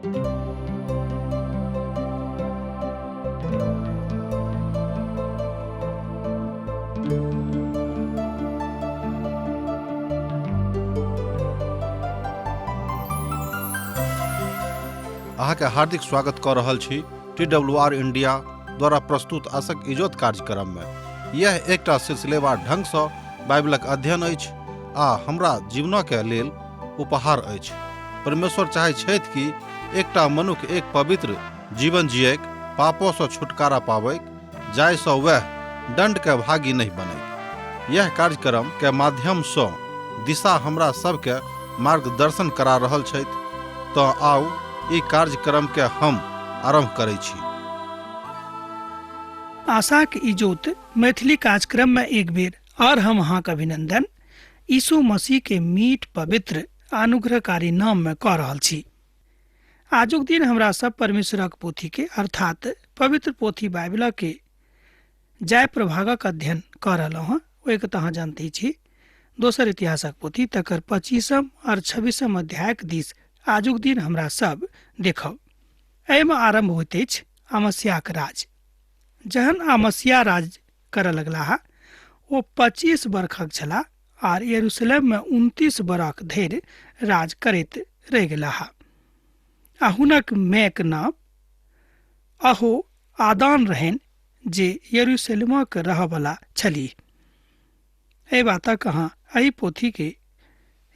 अहाँके हार्दिक स्वागत कऽ रहल छी टी डब्ल्यू आर इंडिया द्वारा प्रस्तुत आशक इजोत कार्यक्रममे। यह एकटा सिलसिलेवार ढंगसँ बाइबलक अध्ययन अछि आ हमरा जीवनके लेल उपहार अछि। परमेश्वर चाहै छथि कि एकटा मनुख एक पवित्र जीवन जियैक, पापोसँ छुटकारा पाबैक, जाहिसँ वएह दण्डके भागी नहि बनैक। यह कार्यक्रम के माध्यमसँ दिशा हमरा सबके मार्गदर्शन करा रहल छथि। तँ आउ ई कार्यक्रम के हम आरम्भ करै छी। आशाक इजोत मैथिली कार्यक्रम में एक बेर और हम अहाँक अभिनंदन यीशु मसीह के मीठ पवित्र अनुग्रहकारी नाम में कऽ रहल छी। आजुक दिन हमरा सब परमेश्वरक पोथी के अर्थात पवित्र पोथी बाइबल के जाय प्रभागक अध्ययन कऽ रहलहुँ हँ, ओहिके तऽ अहाँ जानते छी। दोसर इतिहासक पोथी तकर 25 और 26 अध्यायक दिस आजुक दिन हमरा सब देखब। एहिमे आरम्भ होइत अछि अमस्याक राज। जहन अमस्या राज करऽ लगलाह ओ 25 बरखक छलाह आर यरूशलेम में 29 बरख धरि राज करैत रहि गेलाह। आ हुनक मायक नाम अहो आदान रहनि जे यरूशलेमक रहऽवला छलीह। एहि बातक अहाँ एहि पोथी के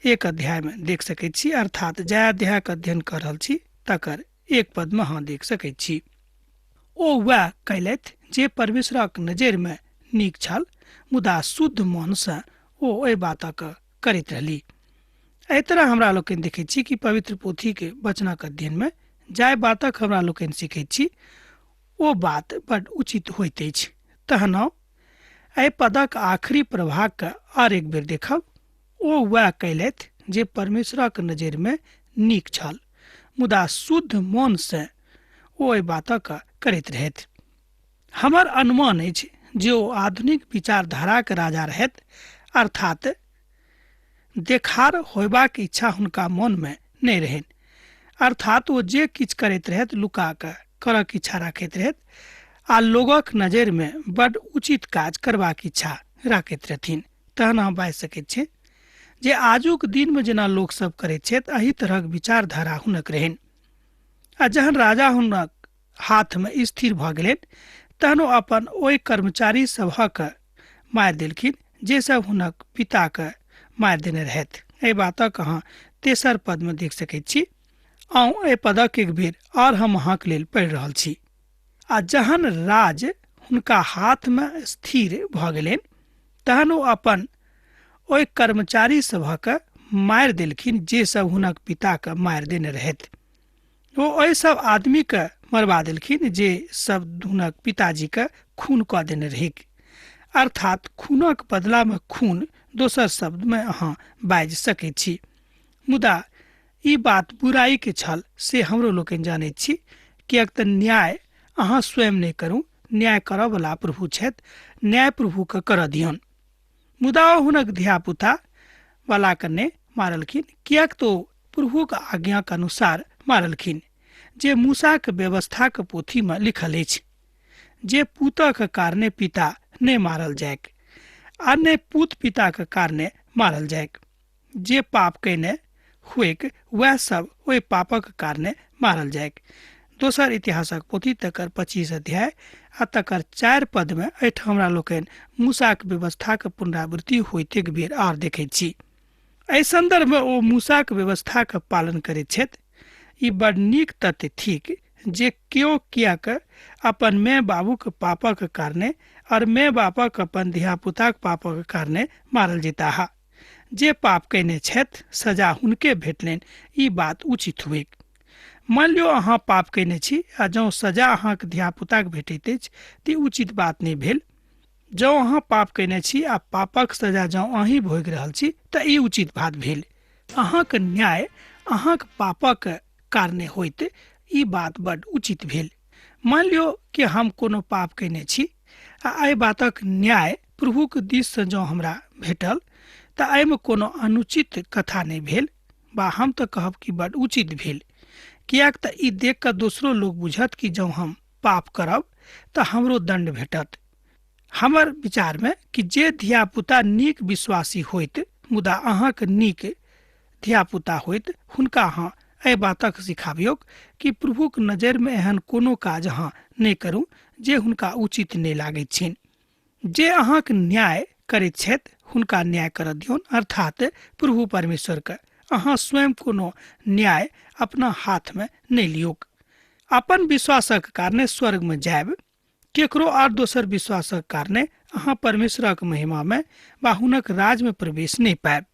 एक अध्याय में देख सकैत छी, अर्थात जाहि अध्यायक अध्ययन कऽ रहल छी तकर एक पद में अहाँ देख सकैत छी। ओ वएह कयलथि जे परमेश्वरक नजरि में नीक छल, मुदा शुद्ध मन सँ ओ एहि बातक करैत रहली। एहि तरह हमरा लोकनि देखैत छी कि पवित्र पोथी के वचनक अध्ययन में जाहि बातक हमरा लोकनि सीखैत छी ओ बात बड उचित होइत अछि। तहन एहि पदक आखिरी प्रभाग के आर एक बेर देखब। ओ वएह कयलथि जे परमेश्वरक नजरि में नीक छल, मुदा शुद्ध मन से ओ एहि बातक करैत रहथि। हमर अनुमान अछि जे ओ आधुनिक विचारधाराक राजा रहथि, अर्थात देखार होयबाक इच्छा हुनका मन में नहि रहनि। अर्थात ओ जे किछु करैत रहथि लुका कऽ करक इच्छा राखैत रहथि आ लोगक नजरि में बड उचित काज करबाक इच्छा राखैत रहथिन। तहन अहाँ बाजि सकैत छी जे आजुक दिन में जेना लोक सब करैत छथि एहि तरहक विचारधारा हुनक रहनि। आ जहन राजा हुनक हाथ में स्थिर भऽ गेलनि तहन ओ अपन ओहि कर्मचारी सभक मारि देलखिन जे सब हुनक पिताके मारि देने रहथि। एहि बातक अहाँ तेसर पद में देख सकैत छी। आउ एहि पदक एक बेर और हम अहाँक लेल पढ़ि रहल छी। आ जहन राज हुनका हाथ में स्थिर भऽ गेलनि तहन ओ अपन ओहि कर्मचारी सभक मारि देलखिन जे सब हुनक पिताके मारि देने रहथि। ओ ओहि सब आदमीके मरबा देलखिन जे सब हुनक पिताजीके खून कऽ देने रहैक। अर्थात खूनक बदलामे खून, दोसर शब्दमे अहाँ बाजि सकैत छी। मुदा ई बात बुराइके छल से हमरो लोकनि जानैत छी, किएक तऽ न्याय अहाँ स्वयं नहि करू, न्याय करऽवला प्रभु छथि, न्याय प्रभुके करऽ दियौन। मुदा ओ हुनक धियापुता वाला के नहि मारलखिन, किएक तऽ ओ प्रभुक आज्ञाक अनुसार मारलखिन जे मूसाक व्यवस्थाक पोथीमे लिखल अछि, जे पूतक कारणे पिता नहि मारल जाइक आ नहि पूत पिताक कारणे मारल जाइक। जे पाप कयने हुएक वएह सब ओहि पापक कारणे मारल जाइक। दोसर इतिहासक पोथी तकर 25 अध्याय आ तकर 4 पदमे एहिठाम हमरा लोकनि मूसाक व्यवस्थाक पुनरावृत्ति होइत एक बेर आर देखैत छी। एहि सन्दर्भमे ओ मूसाक व्यवस्थाक पालन करैत छथि। ई बड़ नीक तथ्य थिक जे केओ किएक अपन माय बाबूक पापक कारणे और माय बापक अपन धियापुताक पापक कारणे मारल जेताह। जे पाप कयने छथि सजा हुनके भेटलनि, ई बात उचित हुएक। मान लियौ अहाँ पाप कयने छी आ जँ सजा अहाँक धियापुताक भेटैत अछि तऽ ई उचित बात नहि भेल। जँ अहाँ पाप कयने छी आ पापक सजा जँ अहीं भोगि रहल छी तऽ ई उचित बात भेल। अहाँक न्याय अहाँक पापक कारणे होइत, ई बात बड उचित भेल। मान लियौ कि हम कोनो पाप कयने छी आ एहि बातक न्याय प्रभुक दिससँ जँ हमरा भेटल तऽ एहिमे कोनो अनुचित कथा नहि भेल, बा हम तऽ कहब कि बड उचित भेल। किएक तऽ ई देख कऽ दोसरो लोक बुझत कि जँ हम पाप करब तऽ हमरो दण्ड भेटत। हमर विचारमे कि जे धियापुता नीक विश्वासी होइत मुदा अहाँके नीक धियापुता होइत, हुनका अहाँ एहि बातक सिखाबियौक कि प्रभुक नजरिमे एहन कोनो काज अहाँ नहि करू जे हुनका उचित नहि लागैत छनि। जे अहाँक न्याय करैत छथि हुनका न्याय करऽ दियौन, अर्थात प्रभु परमेश्वरके। अहाँ स्वयं कोनो न्याय अपना हाथमे नहि लियौक। अपन विश्वासक कारणे स्वर्गमे जायब, केकरो आर दोसर विश्वासक कारणे अहाँ परमेश्वरक महिमामे वा हुनक राजमे प्रवेश नहि पायब।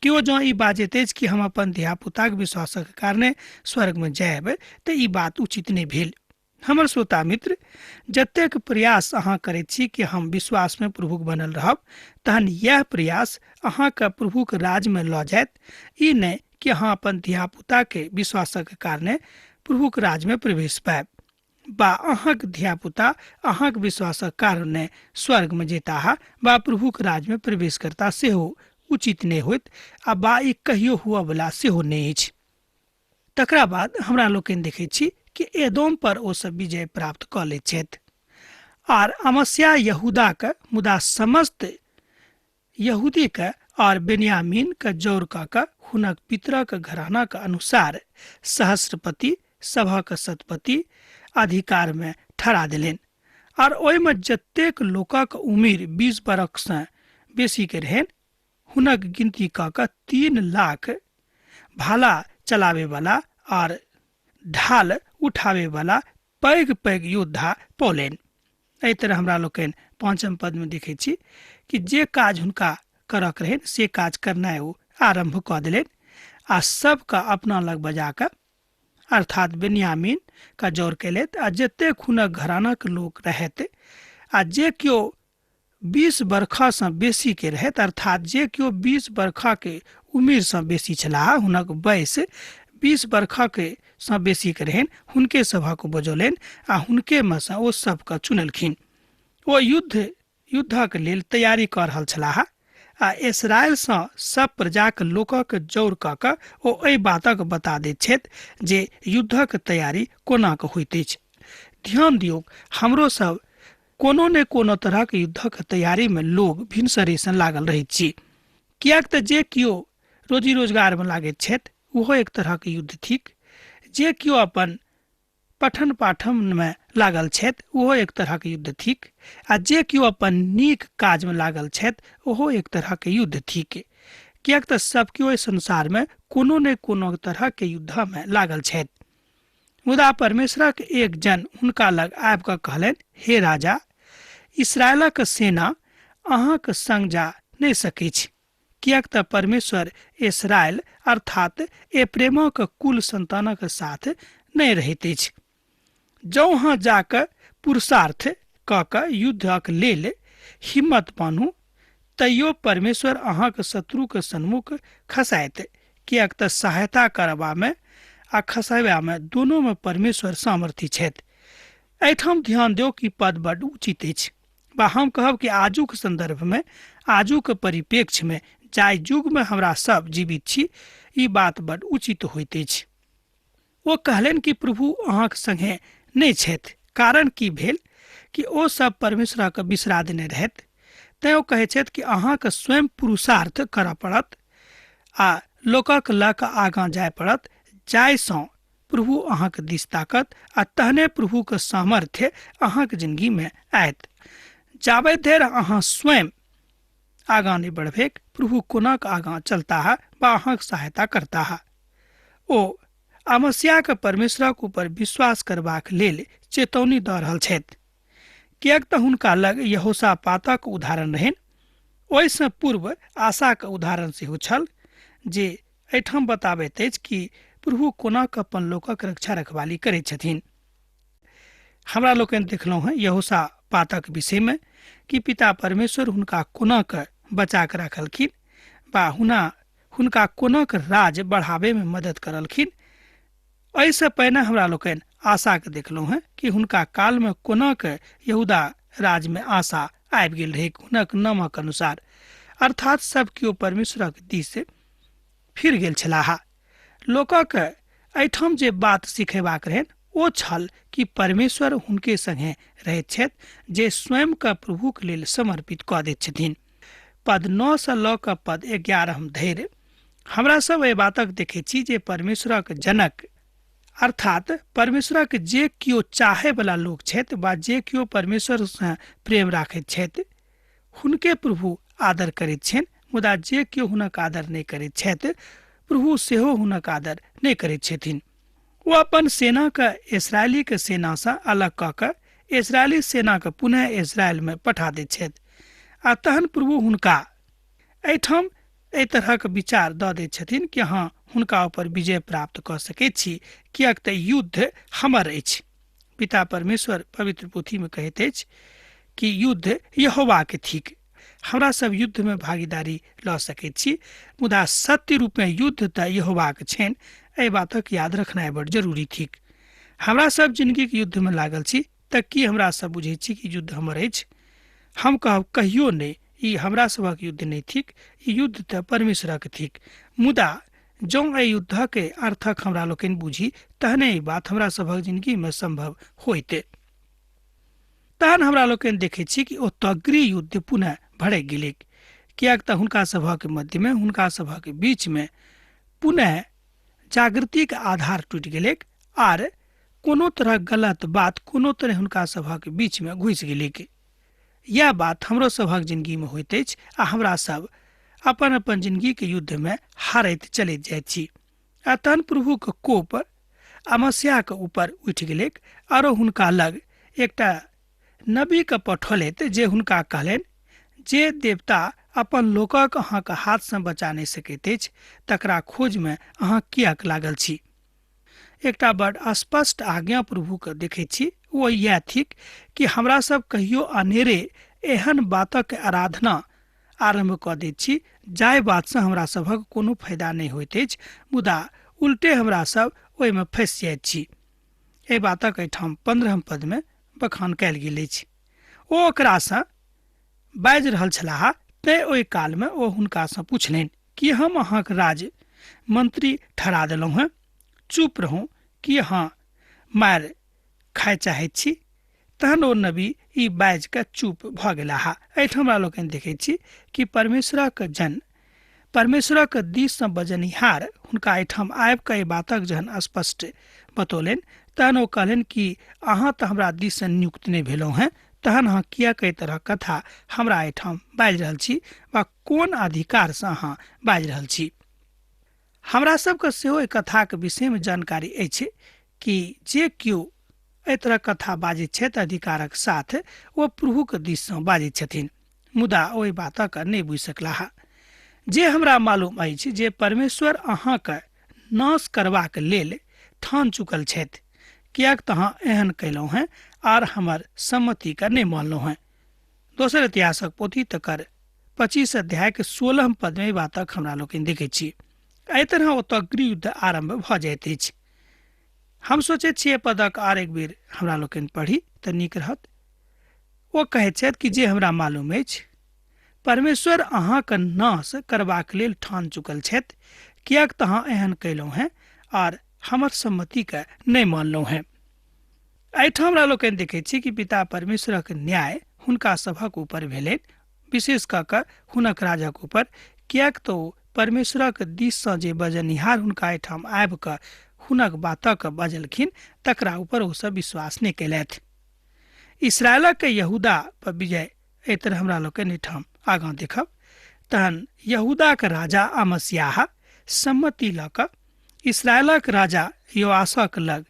केओ जँ ई बाजैत अछि कि हम अपन धियापुताक विश्वासक कारणे स्वर्गमे जायब, तऽ ई बात उचित नहि भेल। हमर श्रोता मित्र, जतेक प्रयास अहाँ करैत छी कि हम विश्वासमे प्रभुक बनल रहब, तहन इएह प्रयास अहाँके प्रभुक राजमे लऽ जायत, ई नहि कि अहाँ अपन धियापुताके विश्वासक कारणे प्रभुक राजमे प्रवेश पायब बा अहाँक धियापुता अहाँक विश्वासक कारणे स्वर्गमे जेताह बा प्रभुक राजमे प्रवेश करता सेहो उचित नहि होइत आ बा ई कहियो हुअवला सेहो नहि अछि। तकरा बाद हमरा लोकनि देखैत छी कि एदोम पर ओ सब विजय प्राप्त कऽ लैत छथि आर अमस्या यहूदाक मुदा समस्त यहूदीके और बेन्यामीनके जौर कऽ कऽ हुनक पितरक घरानाक अनुसार सहस्रपति सभक शतपति अधिकारमे ठहरा देलनि आर ओहिमे जतेक लोकक उमिर 20 बरखसँ बेसीके रहनि हुनक गिनती कऽ कऽ 3 लाख भाला चलाबेवला आर ढाल उठाबेवला पैघ पैघ योद्धा पौलनि। एहि तरह हमरा लोकनि 5 पदमे देखै छी कि जे काज हुनका करक रहनि से काज करनाइ ओ आरम्भ कऽ देलनि आ सबके अपना लग बजा कऽ अर्थात बेन्यामीन का जौर केलथि आ जतेक हुनक घरानाक लोक रहथि आ जे केओ 20 बरखासँ बेसीके रहथि, अर्थात जे केओ 20 बरखाके उमिरसँ बेसी छलाह, हुनक वयस 20 बरखाके सँ बेसीके रहनि, हुनके सभक बजौलनि आ हुनकेमे सँ ओ सबके चुनलखिन। ओ युद्धक लेल तैयारी कऽ रहल छलाह आ इसराइलसँ सब प्रजाक लोकक जौर कऽ कऽ ओ एहि बातक बता दैत छथि जे युद्धक तैयारी कोना कऽ होइत अछि। ध्यान दियौक, हमरो सब कोनो ने कोनो तरहक युद्धक तैयारीमे लोग भिनसरेसँ लागल रहैत छी, किएक तऽ जे केओ रोजी रोजगारमे लागैत छथि ओहो एक तरहक युद्ध थिक, जे केओ अपन पठन पाठनमे लागल छथि ओहो एक तरहक युद्ध थिक आ जे केओ अपन नीक काजमे लागल छथि ओहो एक तरहक युद्ध थिक, किएक तऽ सब केओ एहि संसारमे कोनो ने कोनो तरहक युद्धमे लागल छथि। मुदा परमेश्वरक एक जन हुनका लग आबि कऽ कहलनि, हे राजा, इसराइलक सेना अहाँक संग जा नहि सकैछ, किएक तऽ परमेश्वर इसराइल अर्थात एप्रेमक कुल संतानक साथ नहि रहैत अछि। जँ अहाँ जा कऽ पुरुषार्थ कऽ कऽ युद्धक लेल हिम्मत बान्हू, तैयो परमेश्वर अहाँक शत्रुक सन्मुख खसायत, किएक तऽ सहायता करबामे आ खसयबामे दोनोमे परमेश्वर सामर्थी छथि। एहिठाम ध्यान दियौ कि पद बड्ड उचित अछि बा हम कहब कि आजुक संदर्भमे, आजुक परिप्रेक्ष्यमे, जाहि युगमे हमरा सब जीवित छी, ई बात बड्ड उचित होइत अछि। ओ कहलनि कि प्रभु अहाँक संगे नहि छथि। कारण की भेल कि ओ सब परमेश्वरक बिसरा देने रहथि। तैं ओ कहै छथि कि अहाँके स्वयं पुरुषार्थ करऽ पड़त आ लोकक लऽ कऽ आगाँ जाय पड़त, जाहिसँ प्रभु अहाँके दिस ताकत आ तहने प्रभुके सामर्थ्य अहाँके जिंदगीमे आयत। जाबे धरि अहाँ स्वयं आगाँ नहि बढ़बेक, प्रभु कोना कऽ आगाँ चलताह वा अहाँके सहायता करताह। ओ अमस्याके परमेश्वरक ऊपर विश्वास करबाक लेल चेतौनी दऽ रहल छथि, किएक तऽ हुनका लग यहोशापातक उदाहरण रहनि। ओहिसँ पूर्व आशाक उदाहरण सेहो छल, जे एहिठाम बताबैत अछि कि प्रभु कोना कऽ अपन लोकक रक्षा रखवाली करैत छथिन। हमरा लोकनि देखलहुँ हेँ यहोशापातक विषयमे कि पिता परमेश्वर हुनका कोना कऽ बचा कऽ राखलखिन वा हुनका कोना कऽ राज बढ़ाबैमे मदद करलखिन। एहिसँ पहिने हमरा लोकनि आशाके देखलहुँ हेँ कि हुनका कालमे कोना कऽ यहूदा राजमे आशा आबि गेल रहै हुनक नामक अनुसार, अर्थात सब केओ परमेश्वरक दिस फिर गेल छलाह। लोकक एहिठाम जे बात सिखेबाक रहनि ओ छल कि परमेश्वर हुनके संगे रहैत छथि जे स्वयं के प्रभुक लेल समर्पित कऽ दैत छथिन। पद 9 से लऽ कऽ पद 11 धरि हमरा सब एहि बातक देखै छी जे परमेश्वरक जनक अर्थात परमेश्वरक जे केओ चाहे वाला लोक छथि वा जे केओ परमेश्वर से प्रेम राखैत छथि हुनके प्रभु आदर करैत छनि, मुदा जे केओ हुनक आदर नहि करैत छथि प्रभु सेहो हुनक आदर नहि करैत छथिन। ओ अपन सेनाके इसराइलीके सेनासँ अलग कऽ कऽ इसराइली सेनाके पुनः इसराइलमे पठा दैत छथि आ तहन प्रभु हुनका एहिठाम एहि तरहक विचार दऽ दैत छथिन कि अहाँ हुनका ऊपर विजय प्राप्त कऽ सकैत छी, किएक तऽ युद्ध हमर अछि। पिता परमेश्वर पवित्र पोथीमे कहैत अछि कि युद्ध यहोवाके थिक। हमरा सब युद्धमे भागीदारी लऽ सकैत छी, मुदा सत्य रूपमे युद्ध तऽ यहोवाके छनि। एहि बातक याद रखनाइ बड़ जरूरी थिक। हमरा सब जिनगीके युद्धमे लागल छी तऽ की हमरा सब बुझै छी कि युद्ध हमर अछि? हम कहब कहियो नहि, ई हमरा सभक युद्ध नहि थिक, ई युद्ध तऽ परमेश्वरक थिक। मुदा जँ एहि युद्धके अर्थक हमरा लोकनि बुझी तहने ई बात हमरा सभक जिनगीमे सम्भव होइत। तहन हमरा लोकनि देखै छी कि ओतऽ गृह युद्ध पुनः भड़कि गेलैक, किएक तऽ हुनका सभक मध्यमे हुनका सभक बीचमे पुनः जागृतिक आधार टूटि गेलैक आर कोनो तरह गलत बात कोनो तरह हुनका सभक बीचमे घुसि गेलैक। यैह बात हमरो सभक जिनगीमे होइत अछि आ हमरा सब अपन अपन जिनगीके युद्धमे हारैत चलैत जाइत छी। आ तहन प्रभुक कोप अमस्याके ऊपर उठि गेलैक आरो हुनका लग एकटा नबीके पठौलथि जे हुनका कहलनि, जे देवता अपन लोकक अहाँके हाथसँ बचा नहि सकैत अछि तकरा खोजमे अहाँ किएक लागल छी? एकटा बड़ स्पष्ट आज्ञा प्रभुके देखैत छी, ओ इएह थिक कि हमरा सब कहियो अनेरे एहन बातक आराधना आरम्भ कऽ दैत छी जाहि बातसँ हमरा सभक कोनो फायदा नहि होइत अछि, मुदा उल्टे हमरा सब ओहिमे फँसि जाइत छी। एहि बातक एहिठाम 15 पदमे बखान कयल गेल अछि। ओ ओकरासँ बाजि रहल छलाह, तेँ ओहि कालमे ओ हुनकासँ पुछलनि कि हम अहाँक राज्य मंत्री ठहरा देलहुँ हेँ? चुप रहू, कि अहाँ मारि खाय चाहैत छी? तहन ओ नबी ई बाजि कऽ चुप भऽ गेलाह। एहिठाम हमरा लोकनि देखैत छी कि परमेश्वरक जन परमेश्वरक दिससँ बजनिहार हुनका एहिठाम आबि कऽ एहि बातक जहन स्पष्ट बतौलनि तहन ओ कहलनि कि अहाँ तऽ हमरा दिससँ नियुक्त नहि भेलहुँ हेँ, तहन अहाँ किएक एहि तरहक कथा हमरा एहिठाम बाजि रहल छी वा कोन अधिकारसँ अहाँ बाजि रहल छी? हमरा सबके सेहो एहि कथाक विषयमे जानकारी अछि कि जे केओ एहि तरहक कथा बाजैत छथि अधिकारक साथ ओ प्रभुक दिससँ बाजैत छथिन, मुदा ओहि बातक नहि बुझि सकलाह। जे हमरा मालूम अछि जे परमेश्वर अहाँके नाश करबाक लेल ठान चुकल छथि, किएक तऽ अहाँ एहन कयलहुँ हेँ आर हमर सम्मतिके नहि मानलहुँ हेँ। दोसर इतिहासक पोथी तकर 25 अध्यायके 16 पदमे एहि बातक हमरा लोकनि देखैत छी। एहि तरह ओतऽ गृह युद्ध आरम्भ भऽ जाइत अछि। हम सोचैत छी एहि पदक आर एक बेर हमरा लोकनि पढ़ी तऽ नीक रहत। ओ कहैत छथि कि जे हमरा मालूम अछि परमेश्वर अहाँके नाश करबाक लेल ठान चुकल छथि, किएक तऽ अहाँ एहन कयलहुँ हेँ आर हमर सम्मतिके नहि मानलहुँ हेँ। एहिठाम हमरा लोकनि देखैत छी कि पिता परमेश्वरक न्याय हुनका सभक ऊपर भेलनि, विशेष कऽ कऽ हुनक राजक ऊपर, किएक तऽ ओ परमेश्वरक दिससँ जे बजनिहार हुनका एहिठाम आबि कऽ हुनक बातक बजलखिन तकरा ऊपर ओ सब विश्वास नहि कयलथि। इसराइलक यहूदा पर विजय एहि तरह हमरा लोकनि एहिठाम आगाँ देखब। तहन यहूदाक राजा अमस्याह सम्मति लऽ कऽ इसराइलक राजा योआसक लग,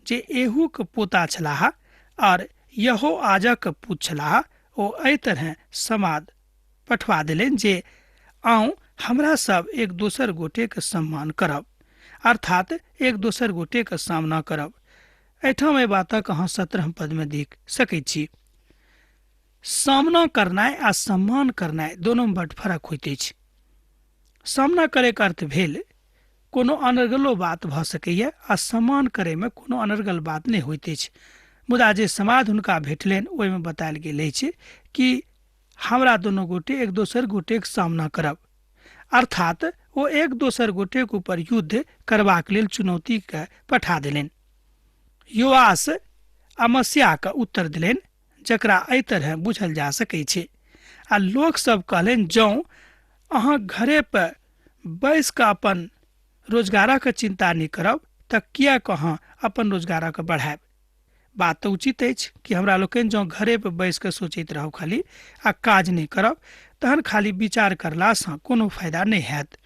जे एहूक पोता छलाह आर यहोआजक पूत छलाह, ओ एहि तरह समाद पठवा देलनि जे आउ हमरा सब एक दोसर गोटेक सम्मान करब, अर्थात एक दोसर गोटेक सामना करब। एहिठाम एहि बातक अहाँ 17 पदमे देख सकैत छी। सामना करनाइ आ सम्मान करनाइ दोनोमे बड्ड फरक होइत अछि। सामना करैके अर्थ भेल कोनो अनर्गलो बात भऽ सकैए आ सम्मान करैमे कोनो अनर्गल बात नहि होइत अछि। मुदा जे समाद हुनका भेटलनि ओहिमे बतायल गेल अछि कि हमरा दुनू गोटे एक दोसर गोटेक सामना करब, अर्थात ओ एक दोसर गोटेक ऊपर युद्ध करबाक लेल चुनौतीके पठा देलनि। योआस अमस्याके उत्तर देलनि, जकरा एहि तरहे बुझल जा सकै छै। आ लोक सब कहलनि, जौं अहाँ घरे पर बैस कऽ अपन रोजगारक चिन्ता नहि करब तऽ किएक अहाँ अपन रोजगारक बढ़ायब? बात तऽ उचित अछि कि हमरा लोकनि जँ घरे पर बैस कऽ सोचैत रहब खाली आ काज नहि करब, तहन खाली विचार करलासँ कोनो फायदा नहि हैत।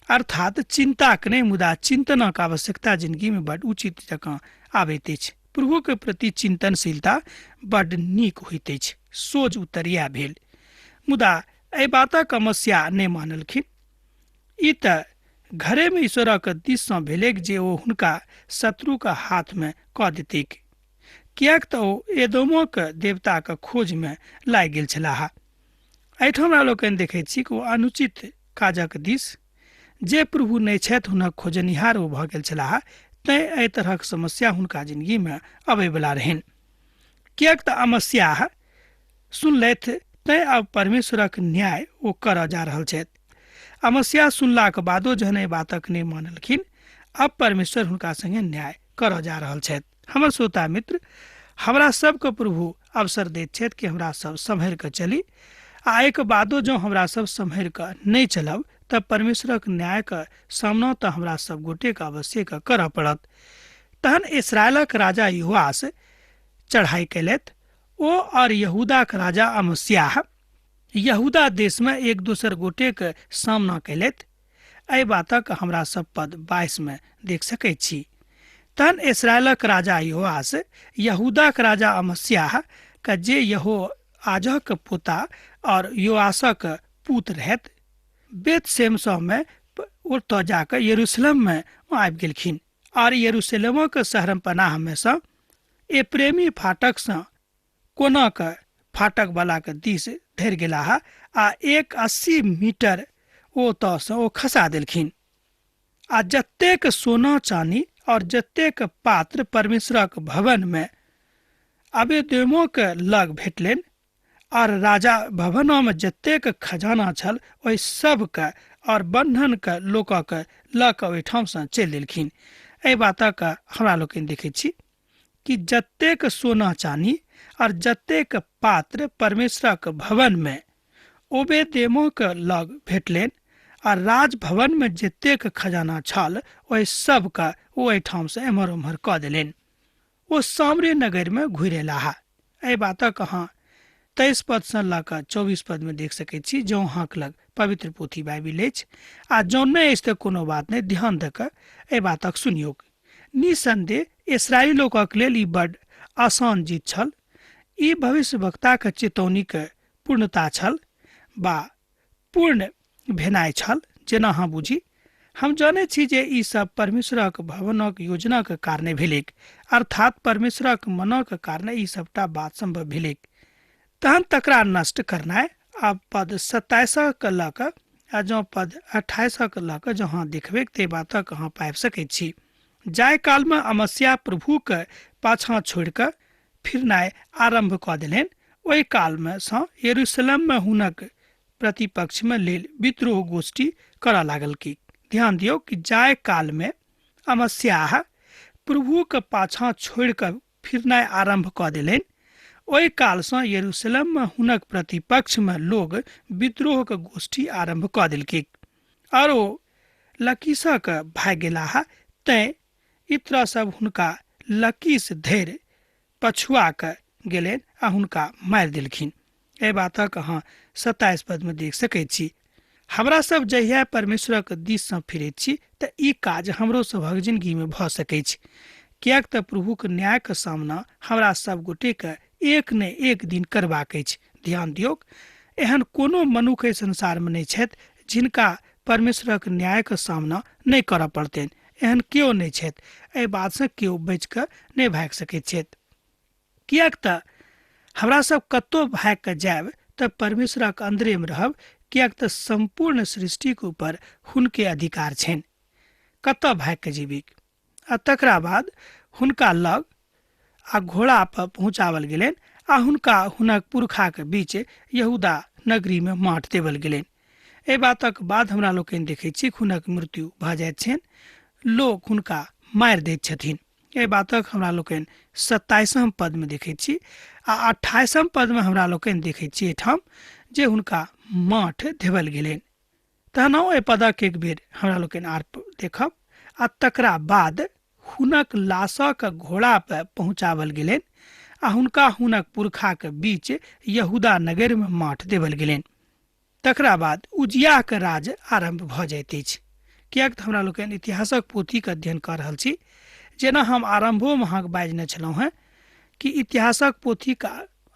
अर्थात चिन्ताक नहि मुदा चिन्तनक आवश्यकता जिनगीमे बड्ड उचित जकाँ आबैत अछि। प्रभुके प्रति चिन्तनशीलता बड्ड नीक होइत अछि। सोझ उत्तर इएह भेल। मुदा एहि बातक अमस्या नहि मानलखिन। ई तऽ घरेमे ईश्वरक दिससँ भेलैक जे ओ हुनका शत्रुक हाथमे कऽ देतैक, किएक तऽ ओ एदोमक देवताक खोजमे लागि गेल छलाह। एहिठाम हमरा लोकनि देखैत छी कि ओ अनुचित काजक दिस, जे प्रभु नहि छथि हुनक खोजनिहार ओ भऽ गेल छलाह, तैँ एहि तरहक समस्या हुनका जिनगीमे अबैवला रहनि। किएक तऽ अमस्याह सुनलथि, तैँ आब परमेश्वरक न्याय ओ करऽ जा रहल छथि। अमस्या सुनलाक बादो जहन एहि बातक नहि मानलखिन, अब परमेश्वर हुनका संगे न्याय करऽ जा रहल छथि। हमर श्रोता मित्र, हमरा सबके प्रभु अवसर दैत छथि कि हमरा सब सम्हरि कऽ चली, आ एहिके बादो जँ हमरा सब सम्हरि कऽ नहि चलब तऽ परमेश्वरक न्यायके सामना तऽ हमरा सब गोटेके अवश्ये कऽ करऽ पड़त। तहन इसराइलक राजा युवास चढ़ाई कयलथि। ओ और यहूदाक राजा अमस्याह यहूदा देशमे एक दोसर गोटेक सामना कयलथि। एहि बातक हमरा सब पद 22 मे देख सकैत छी। तहन इसराइलक राजा योआस यहूदाक राजा अमस्याह के, जे यहो आजक पोता और योआसक पूत रहैत, बेत सेमसमे ओतऽ जाकऽ यरूशलेममे आबि गेलखिन आर यरूशलेमक शहरपनाहमे सँ एप्रेमी फाटकसँ कोनाक फाटक बलाक दिस धरि गेलाह आ 180 मीटर ओतऽसँ ओ खसा देलखिन। आ जतेक सोना चानी और जतेक पात्र परमेश्वरक भवनमे अबेदेमोक लग भेटलनि आर राजा भवनमे जतेक खजाना छल ओहि सबके और बन्धनके लोकक लऽ कऽ ओहिठामसँ चलि देलखिन। एहि बातक हमरा लोकनि देखैत छी कि जतेक सोना चानी और जतेक पात्र परमेश्वरक भवनमे ओबेदेमोक लग भेटलनि आ राजभवनमे जतेक खजाना छल ओहि सबके ओ एहिठामसँ एम्हर ओम्हर कऽ देलनि। ओ सामरे नगरमे घुरि अयलाह। एहि बातक अहाँ 23 पदसँ लऽ कऽ 24 पदमे देख सकैत छी, जँ अहाँक लग पवित्र पोथी बाइबिल अछि, आ जँ नहि अछि तऽ कोनो बात नहि, ध्यान दऽ कऽ एहि बातक सुनियौक। निःसंदेह इसराइली लोकक लेल ई बड्ड आसान जीत छल। ई भविष्यवक्ताक चेतौनीक पूर्णता छल बा पूर्ण भेनाइ छल, जेना अहाँ बुझी। हम जनैत छी जे ई सब परमेश्वरक भवनक योजनाक कारणे भेलैक, अर्थात परमेश्वरक मनक कारणे ई सबटा बात संभव भेलैक। तहन तकरा नष्ट करनाइ। आब पद 27 लऽ कऽ आ जँ पद 28 लऽ कऽ जँ अहाँ देखबैक ताहि बातक अहाँ पाबि सकैत छी। जाहि कालमे अमस्या प्रभुके पाछाँ छोड़ि कऽ फिरनाइ आरम्भ कऽ देलनि, ओहि कालमे सँ यरूशलेममे हुनक प्रतिपक्षमे लेल विद्रोह गोष्ठी करऽ लागल। की ध्यान दियौ कि जाहि कालमे अमस्याह प्रभुके पाछाँ छोड़ि कऽ फिरनाइ आरम्भ कऽ देलनि, ओहि कालसँ यरूशलेममे हुनक प्रतिपक्षमे लोग विद्रोहक गोष्ठी आरम्भ कऽ देलकै आओर ओ लकीसक भागि गेलाह। तैँ इतरा सब हुनका लकीस धरि पछुआ कऽ गेलनि आ हुनका मारि देलखिन। एहि बातक अहाँ 27 पदमे देख सकैत छी। हमरा सब जहिया परमेश्वरक दिससँ फिरैत छी तऽ ई काज हमरो सभक जिनगीमे भऽ सकैछ, किएक तऽ प्रभुक न्यायक सामना हमरा सब गोटेके एक ने एक दिन करबाक अछि। ध्यान दियौक, एहन कोनो मनुख एहि संसारमे नहि छथि जिनका परमेश्वरक न्यायक सामना नहि करऽ पड़तनि। एहन केओ नहि छथि। एहि बातसँ केओ बचि कऽ नहि भागि सकैत छथि, किएक तऽ हमरा सब कतहु भागि कऽ जायब तऽ परमेश्वरक अन्दरेमे रहब, किएक तऽ सम्पूर्ण सृष्टिक ऊपर हुनके अधिकार छनि। कतऽ भागि कऽ जेबी? आ तकरा बाद हुनका लग आ घोड़ा पर पहुँचावल गेलनि आ हुनका हुनक पुरखाक बीच यहूदा नगरीमे माट देवल गेलनि। एहि बातक बाद हमरा लोकनि देखैत छी हुनक मृत्यु भऽ जाइत छनि, लोक हुनका मारि दैत छथिन। एहि बातक हमरा लोकनि 27म पदमे देखैत छी आ 28म पदमे हमरा लोकनि देखैत छी एहिठाम जे हुनका माठ देवल गेलनि। तहन एहि पदक एक बेर हमरा लोकनि आर देखब। आ तकरा बाद हुनक लाशक घोड़ा पर पहुँचावल गेलनि आ हुनका हुनक पुरखाक बीच यहूदा नगरमे माठ देवल गेलनि। तकरा बाद उजियाके राज आरम्भ भऽ जाइत अछि। किएक तऽ हमरा लोकनि इतिहासक पोथीके अध्ययन कऽ रहल छी। जेना हम आरम्भोमे अहाँके बाजने छलहुँ हेँ कि इतिहासक पोथीके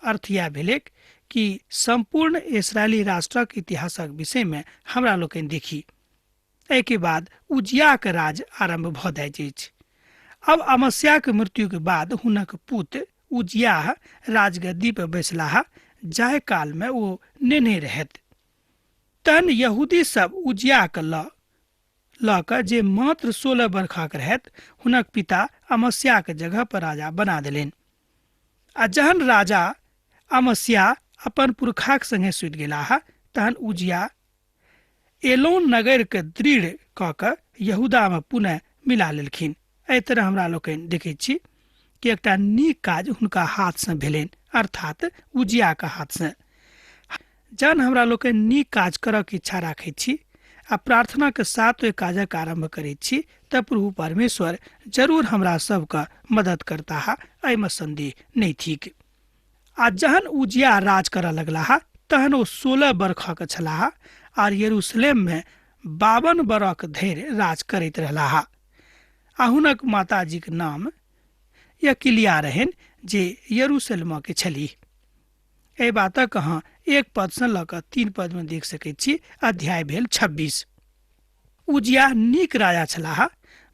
अर्थ इएह भेलैक कि सम्पूर्ण इसराइली राष्ट्रक इतिहासक विषयमे हमरा लोकनि देखी। एहिके बाद उजियाके राज आरम्भ भऽ जाइत अछि। अब अमस्याके मृत्युके बाद हुनक पुत उजियाह राजगद्दी पर बैसलाह, जाहि कालमे ओ नेने रहथि। तहन यहूदी सब उजियाके लऽ लऽ कऽ जे मात्र 16 बरखक रहथि, हुनक पिता अमस्याके जगह पर राजा बना देलनि। आ जहन राजा अमस्या अपन पुरखाक संगे सुति गेलाह, तहन उजिया एलोन नगरके दृढ़ कऽ कऽ यहूदामे पुनः मिला लेलखिन। एहि तरह हमरा लोकनि देखैत छी कि एकटा नीक काज हुनका हाथसँ भेलनि, अर्थात उजियाके हाथसँ। जहन हमरा लोकनि नीक काज करऽके इच्छा राखैत छी आ प्रार्थनाके साथ ओहि काजक आरम्भ करैत छी तऽ प्रभु परमेश्वर जरूर हमरा सबके मदद करताह, एहिमे सन्देह नहि थिक। आ जहन उजिया राज करऽ लगलाह तहन ओ 16 बरखक छलाह आर यरूशलेममे 52 बरख धरि राज करैत रहलाह। आ हुनक माताजीक नाम यकिलिया रहनि जे यरूशलेमके छलीह। एहि बातक अहाँ 1 पदसँ लऽ कऽ 3 पदमे देख सकैत छी। अध्याय भेल 26। उजिया नीक राजा छलाह,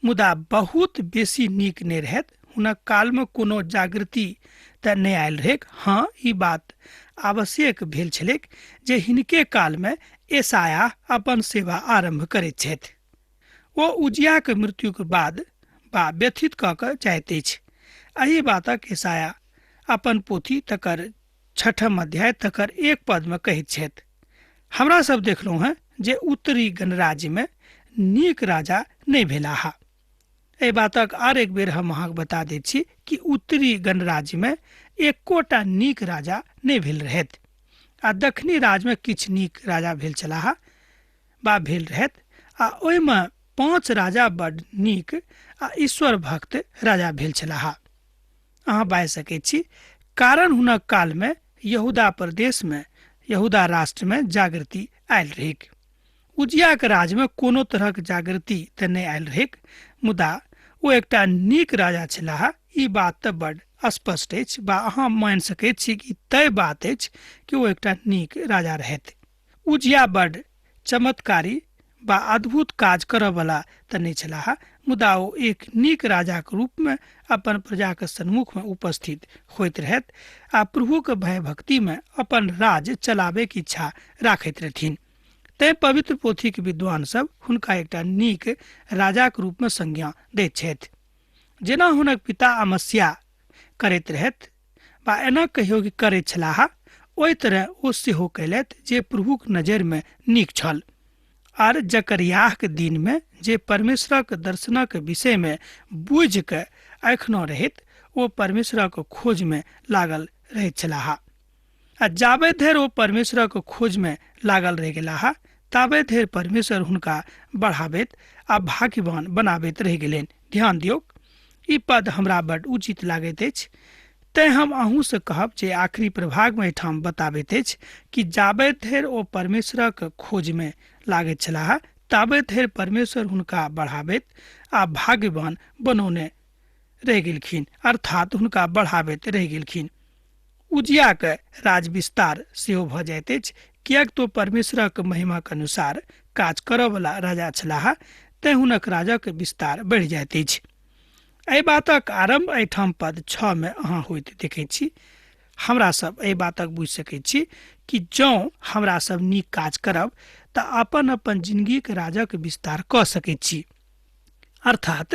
मुदा बहुत बेसी नीक नहि रहथि। हुनक कालमे कोनो जागृति तऽ नहि आयल रहैक। हाँ, ई बात आवश्यक भेल छलैक जे हिनके कालमे एसाया अपन सेवा आरम्भ करैत छथि। ओ उजियाके मृत्युके बाद बा व्यथित कऽ कऽ जाइत अछि। एहि बातक एसाया अपन पोथी तकर 6म अध्याय तकर 1 पदमे कहैत छथि। हमरा सब देखलहुँ हेँ जे उत्तरी गणराज्यमे नीक राजा नहि भेलाह। एहि बातक आर एक बेर हम अहाँके बता दैत छी कि उत्तरी गणराज्यमे एकोटा नीक राजा नहि भेल रहथि आ दक्षिणी राज्यमे किछु नीक राजा भेल छलाह बा भेल रहथि आ ओहिमे 5 राजा बड नीक आ ईश्वर भक्त राजा भेल छलाह। अहाँ बाजि सकैत छी, कारण हुनक कालमे यहूदा प्रदेशमे यहूदा राष्ट्रमे जागृति आयल रहैक। उजियाके राजमे कोनो तरहक जागृति तऽ नहि आयल रहैक, मुदा ओ एकटा नीक राजा छलाह, ई बात तऽ बड स्पष्ट अछि बा अहाँ मानि सकैत छी कि तय बात अछि कि ओ एकटा नीक राजा रहथि। उजिया बड चमत्कारी बा अद्भुत काज करऽवला तऽ नहि छलाह, मुदा ओ एक नीक राजाक रूपमे अपन प्रजाक सन्मुखमे उपस्थित होइत रहथि आ प्रभुक भयभक्तिमे अपन राज चलाबैके इच्छा राखैत रहथिन। तैं पवित्र पोथीक विद्वान सब हुनका एकटा नीक राजाक रूपमे संज्ञा दैत छथि। जेना हुनक पिता अमस्या करैत रहथि बा एना कहियो कि करैत छलाह, ओहि तरह ओ सेहो कयलथि जे प्रभुक नजरिमे नीक छल। आर जकरयाहक दिनमे जे परमेश्वरक दर्शनक विषयमे बुझि कऽ एखनो रहैत, ओ परमेश्वरक खोजमे लागल रहैत छलाह। आ जाबे धरि ओ परमेश्वरक खोजमे लागल रहि गेलाह ताबे धरि परमेश्वर हुनका बढ़ाबैत आ भाग्यवान बनाबैत रहि गेलनि। ध्यान दियौक, ई पद हमरा बड उचित लागैत अछि, तैं हम अहूँसँ कहब जे आखिरी प्रभागमे एहिठाम बताबैत अछि कि जाबे धरि ओ परमेश्वरक खोजमे लागैत छलाह ताबे धरि परमेश्वर हुनका बढ़ाबैत आ भाग्यवान बनौने रहि गेलखिन, अर्थात हुनका बढ़ाबैत रहि गेलखिन। उजियाके राज विस्तार सेहो भऽ जाइत अछि, किएक तो परमेश्वरक महिमाक अनुसार काज करऽवला राजा छलाह, तैं हुनक राजक विस्तार बढ़ि जाइत अछि। एहि बातक आरम्भ एहिठाम पद 6 मे अहाँ होइत देखैत छी। हमरा सब एहि बातक बुझि सकैत छी कि जँ हमरा सब नीक काज करब तऽ अपन अपन जिंदगीक राजक विस्तार कऽ सकैत छी। अर्थात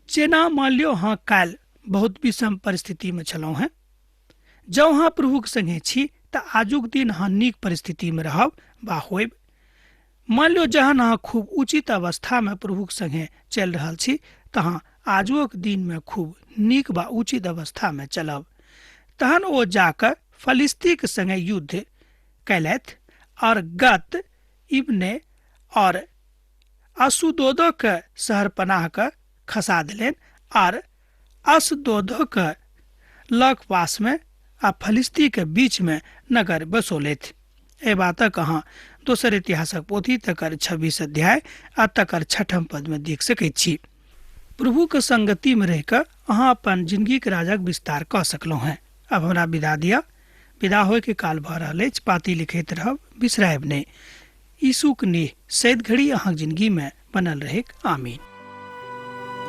जेना मान लियौ अहाँ काल्हि बहुत विषम परिस्थितिमे छलहुँ हेँ, जँ अहाँ प्रभुक संगे छी तऽ आजुक दिन अहाँ नीक परिस्थितिमे रहब बा होयब। मान लियौ जहन अहाँ खूब उचित अवस्थामे प्रभुक संगे चलि रहल छी तहन आजुक दिनमे खूब नीक वा उचित अवस्थामे चलब। तहन ओ जाकऽ फलिस्तीक संगे युद्ध कयलथि आओर गत, इब्ने आओर असुदोदक शहर पनाह कऽ खसा देलनि आर असदोदक लग पासमे आ फलिस्तीके बीचमे नगर बसौलथि। एहि बातक अहाँ दोसर इतिहासक पोथी तकर 26 अध्याय आ तकर छठम पदमे देख सकैत छी। प्रभुके संगतिमे रहि कऽ अहाँ अपन जिंदगीक राजक विस्तार कऽ सकलहुँ हेँ। आब हमरा विदा दिअ। विदा होयके काल भऽ रहल अछि। पाती लिखैत रहब, बिसरायब नहि। यीशुक नेह सैद घड़ी अहाँक जिंदगीमे बनल रहैक। आमीन।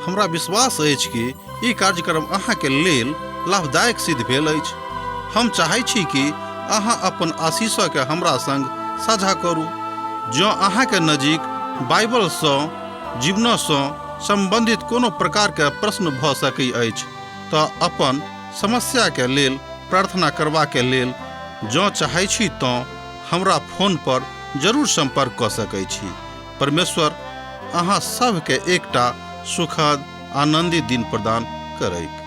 हमरा विश्वास अछि कि ई कार्यक्रम अहाँके लेल लाभदायक सिद्ध भेल अछि। हम चाहै छी कि अहाँ अपन आशीषके हमरा संग साझा करू। जँ अहाँके नजीक बाइबलसँ जीवनसँ सम्बन्धित कोनो प्रकारके प्रश्न भऽ सकै अछि तऽ अपन समस्याके लेल प्रार्थना करबाके लेल जँ चाहै छी तँ हमरा फोन पर जरूर सम्पर्क कऽ सकै छी। परमेश्वर अहाँ सभके एकटा सुखद आनन्दित दिन प्रदान करैत।